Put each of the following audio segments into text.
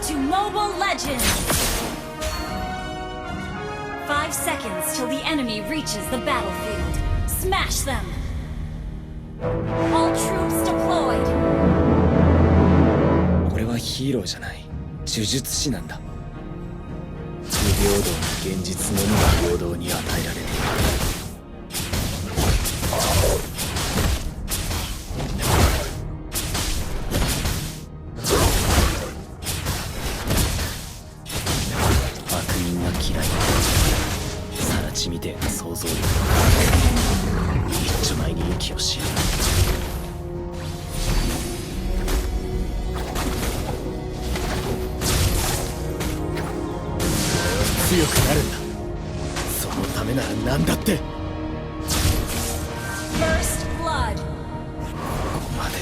to Mobile Legends! 5 seconds till the enemy reaches the battlefield. Smash them! All troops deployed! 俺はヒーローじゃない。呪術師なんだ。不平等な現実のみが平等に与えられている。悪人が嫌い。更地みてえな想像力。一丁前に息をしやがる。強くなるんだ。そのためなら何だって。 First blood! ここまで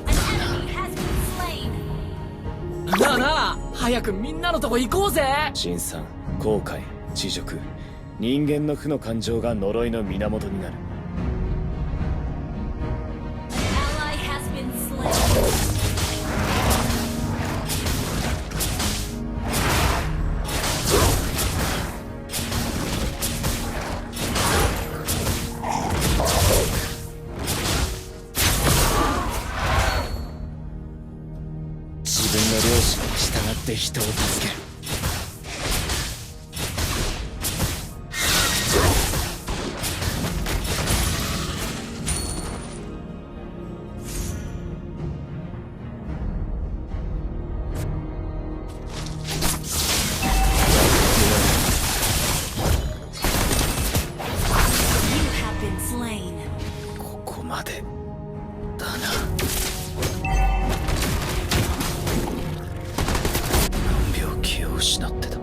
An enemy has been slain! なあなあ、早くみんなのとこ行こうぜ。辛酸、後悔、恥辱、人間の負の感情が呪いの源になる。 An ally has been slain! 自分の良心に従って人を助ける。You have been slain! ここまでだな。病気を失ってた。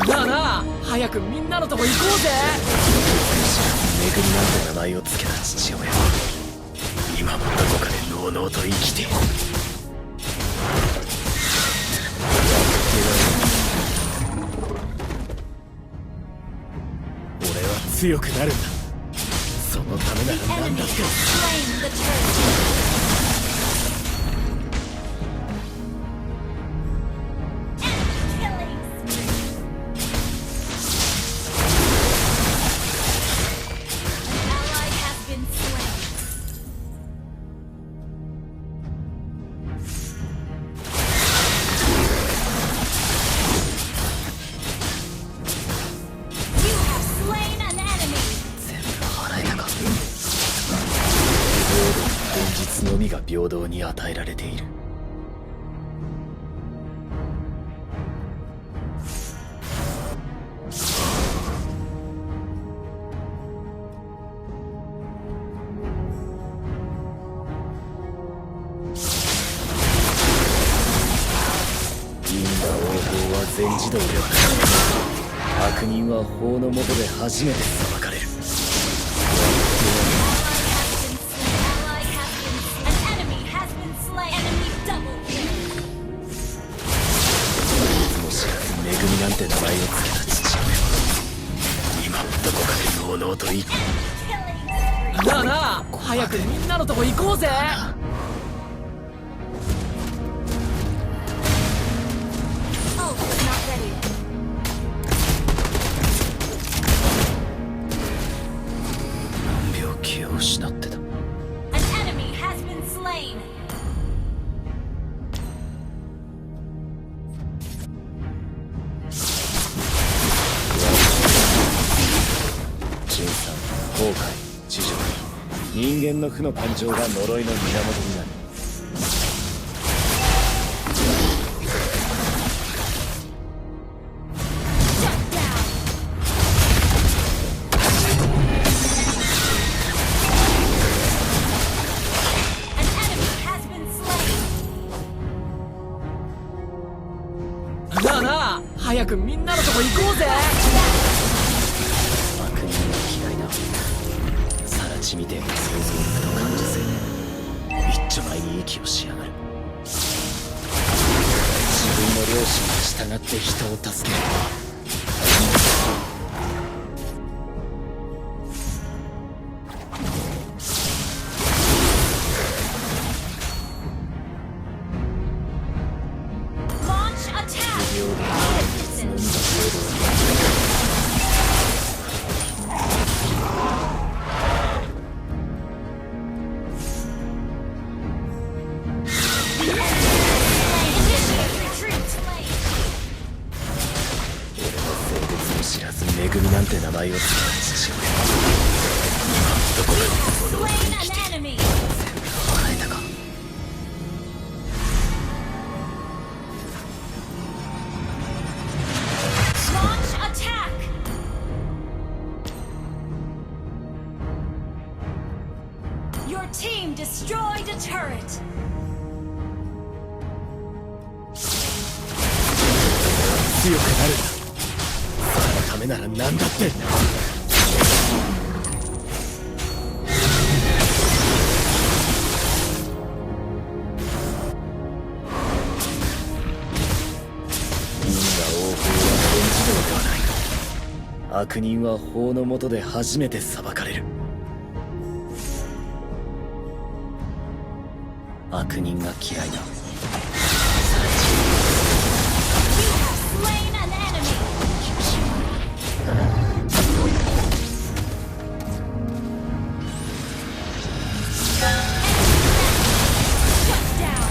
なあなあ、早くみんなのとこ行こうぜ。恵みなんて名前を付けた父親は今もどこかでのうのうと生きている。俺は強くなるんだ。そのためな The ら何 enemy だって。 has slain the turret! Enemy killing spree! An ally has been slain! You have slain an enemy! 全部払えたか。現実のみが平等に与えられている。因果応報は全自動ではない。悪人は法の下で初めて裁かれる。 Ally has been slain! An enemy has been slain! Enemy double kill! いつも知らず恵みなんて名前を付けた父親は今もどこかでのうのうと生き。 Killing spree! なあなあ、早くみんなのとこ行こうぜ。 Oh, it's not ready. 病気を失ってた。 An enemy has been slain! 辛酸、後悔、恥辱、人間の負の感情が呪いの源になる。 Shut down! An enemy has been slain! なあなあ、早くみんなのとこ行こうぜ。悪人が嫌いだ。更地みてえな想像力と感受性で一丁前に息をしやがる。自分の良心に従って人を助ける。ぐみなんて名前を付けた父親どこかに物を Slain 生きて an enemy. 払えたか。 Launch attack. Your team destroyed a turret. 強くなるんだ。そのためなら何だって。因果応報は全自動ではない。悪人は法の下で初めて裁かれる。悪人が嫌いだ。 Slain an enemy. Shut down.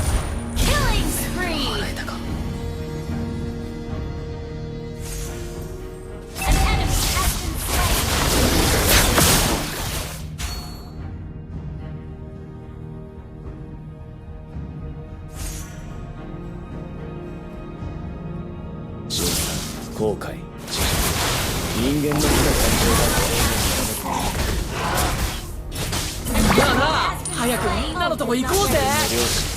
Killing spree. 払えたか。 An enemy has been slain. 純さん、後悔、知識、人間の日の感情がなあなあ、早くみんなのとこ行こうぜ。両親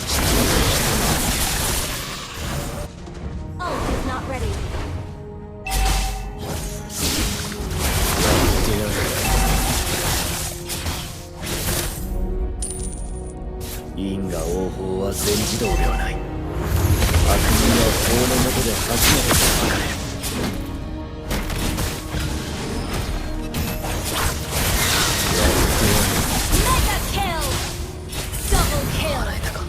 Oh, is not ready. ってやる。因果応報は全自動ではない。悪人は法の下で初めて裁かれる。 Mega kill. Double kill. 払えたか。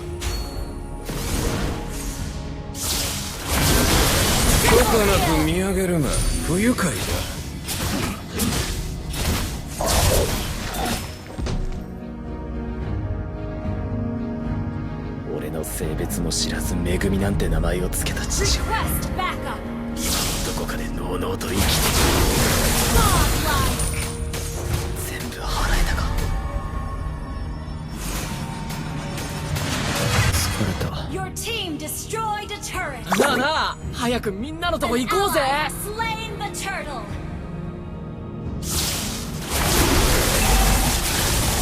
許可なく見上げるが不愉快だ。俺の性別も知らず恵みなんて名前を付けた父親。 Request backup. どこかでのうのうと生きて Godlike. 全部払えたか。疲れた。 Your team destroyed a turret. なあなあ、早くみんなのとこ行こうぜ。 Ally has slain the turtle.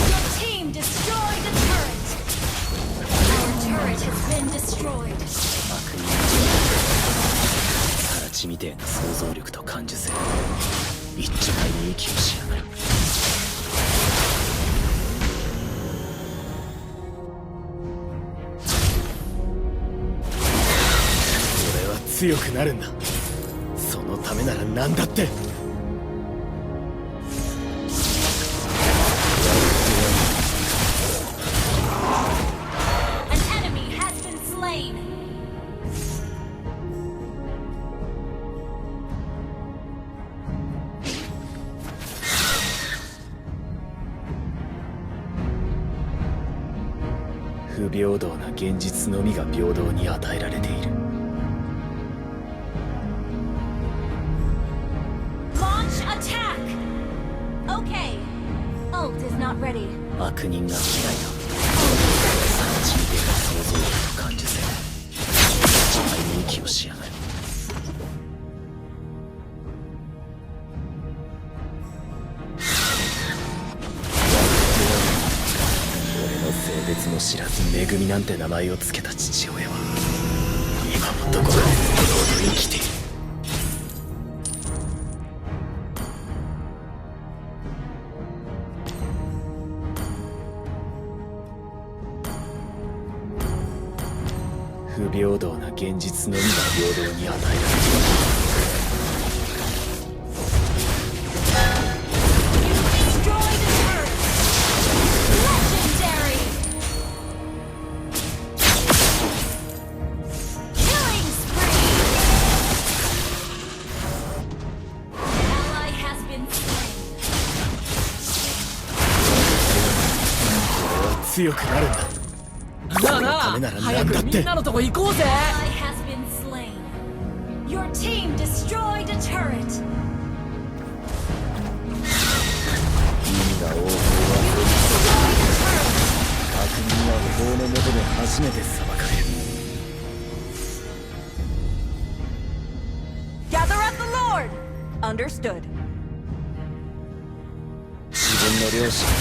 Your team destroyed a turret. Our turret has been destroyed. 悪人さらちみてえな想像力と感受性。一丁前に息をしやがる。俺は強くなるんだ。そのためなら何だって。 An enemy has been slain. 不平等な現実のみが平等に与えられている。 Launch attack. Okay. Ult is not ready. 悪人が嫌いだ。さらちみてえな想像力と感受性。一丁前に息をしやがる。 俺の性別も知らず恵みなんて名前を付けた父親は今もどこかで堂々と生きている。不平等な現実のみが平等に与えられている。 Destroyed a turret. Legendary. Killing spree. Ally has been slain. 俺は強くなるんだ。なあなあ、そのためなら早くみんなのとこ行こうぜ。 Ally has been slain. Your team destroyed a turret. Understood. 自分の両親に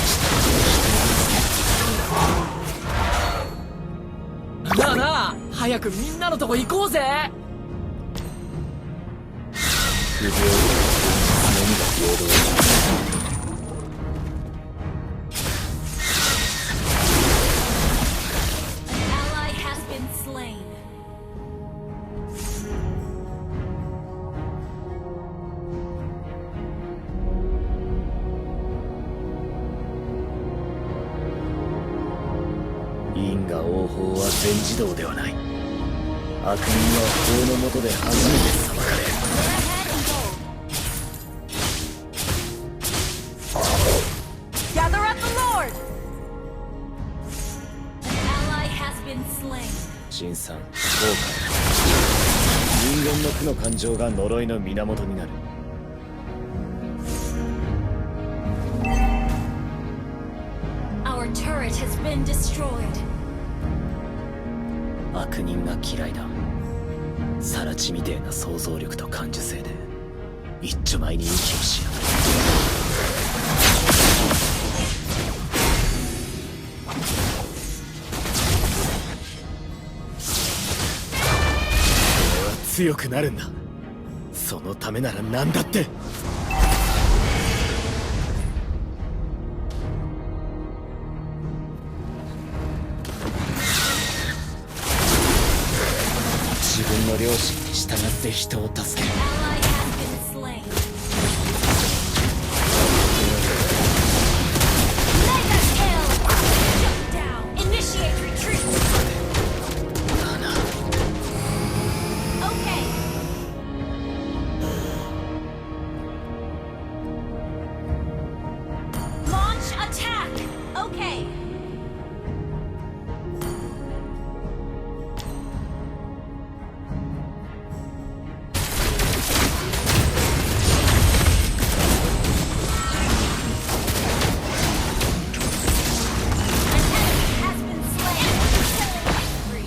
従ってなあなあ、早くみんなのとこ行こうぜ。不平等のみが平等だ。Ally has been slain. 因果応報は全自動ではない。悪人は法の下で初めて裁かれる。 Gather up the Lord! An ally has been slain. 辛酸、後悔。人間の負の感情が呪いの源になる。Our turret has been destroyed. 悪人が嫌いだ。サラチみてえな想像力と感受性で一丁前に息をしやがる。俺は強くなるんだ。そのためなら何だって。自分の両親に従って人を助ける。 Ally has been slain. Mega kill! Shut down. Initiate retreat. なあなあ、 Okay. Launch attack. Okay. Has been slain. Victory.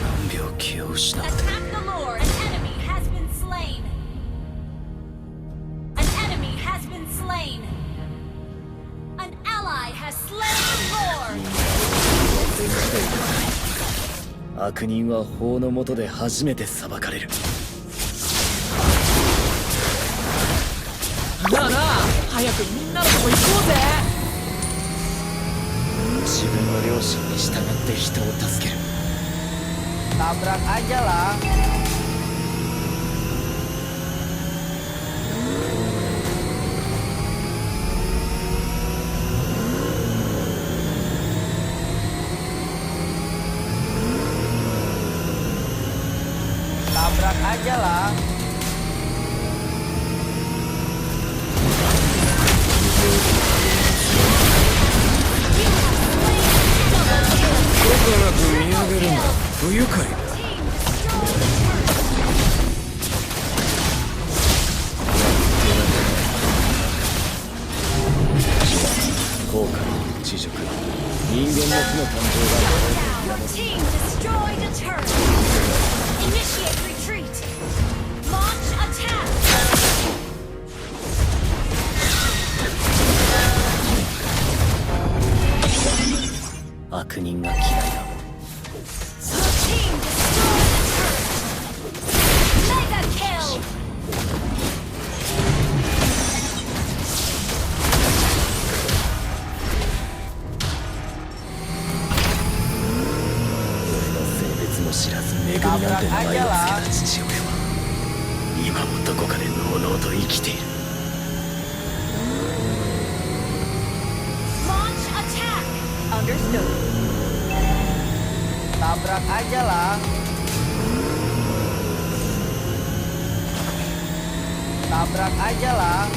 何秒気を失った。 Attack the Lord. An enemy has been slain. An enemy has been slain. An ally has slain Lord. 全自動ではない。悪人は法の下で初めて裁かれる。なあなあ、早くみんなのとこ行こうぜ。自分の両親に従って人を助ける。 Tabrak aja lah. Tabrak aja lah. 許可なく見上げるな。不愉快だ。 後悔、恥辱、人間の負の感情が呪いの Your team destroyed a turret. Initiate retreat. Launch attack. 悪人が嫌いだ。 Your team destroyed a turret. Mega kill. 俺の性別も知らず恵みなんて名前をつけた父親は今もどこかでのうのうと生きている。 Launch attack. Understood. Tabrak aja lah. Tabrak aja lah.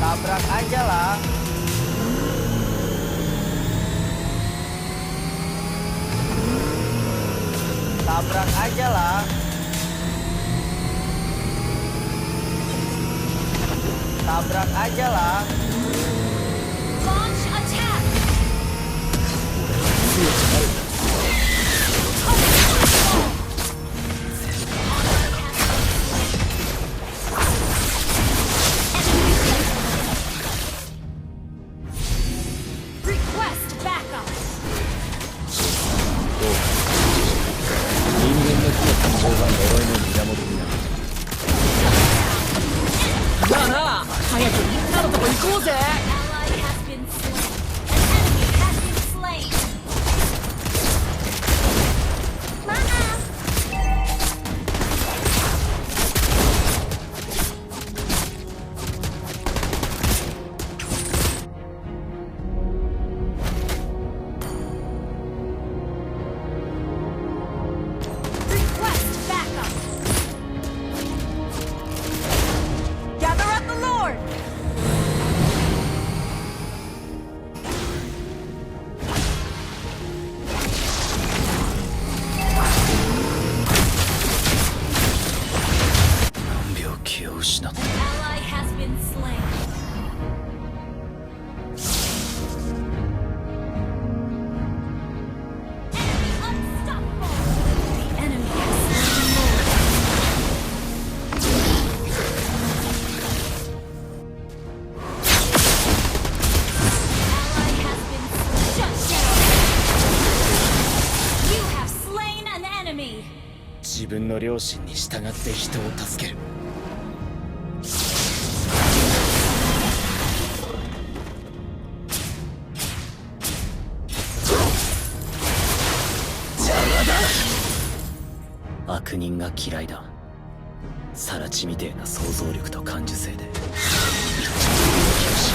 Tabrak aja lah. Tabrak aja lah. Tabrak aja lah. Launch の良心に従って人を助ける。邪魔だ。悪人が嫌いだ。サラチみてえな想像力と感受性で一丁前に気をし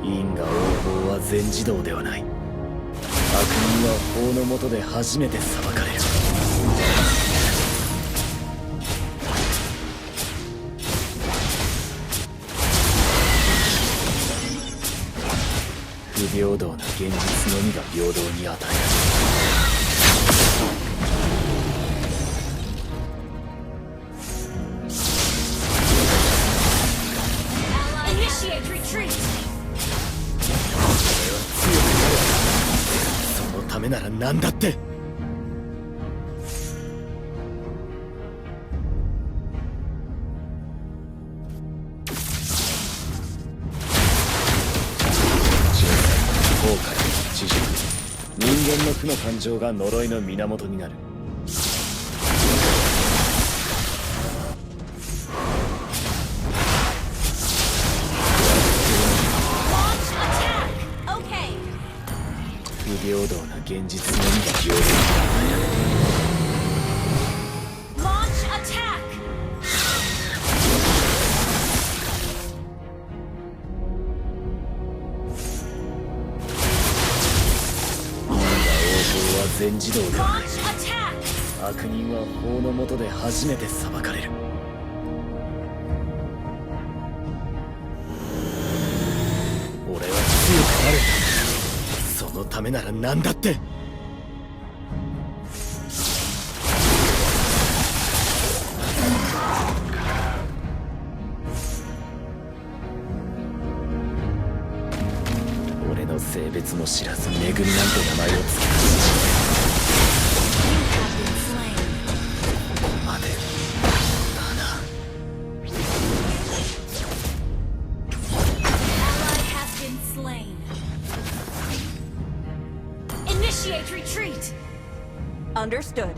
因果応報は全自動ではない。悪人は法の下で初めて裁かれる。不平等な現実のみが平等に与えられる。Initiate retreat. 強くなる。そのためなら何だって。後悔、知識、人間の負の感情が呪いの源になる。Launch attack. Okay. 不平等な現実のみが平等に与えられる。Launch attack. 全自動ではない。 Launch attack. 悪人は法の下で初めて裁かれる。俺は強くなるんだ。そのためなら何だって。俺の性別も知らずめぐみなんて名前を付けた父親。 Have been slain. ここまでだな。 Ally has been slain. Initiate retreat. Understood.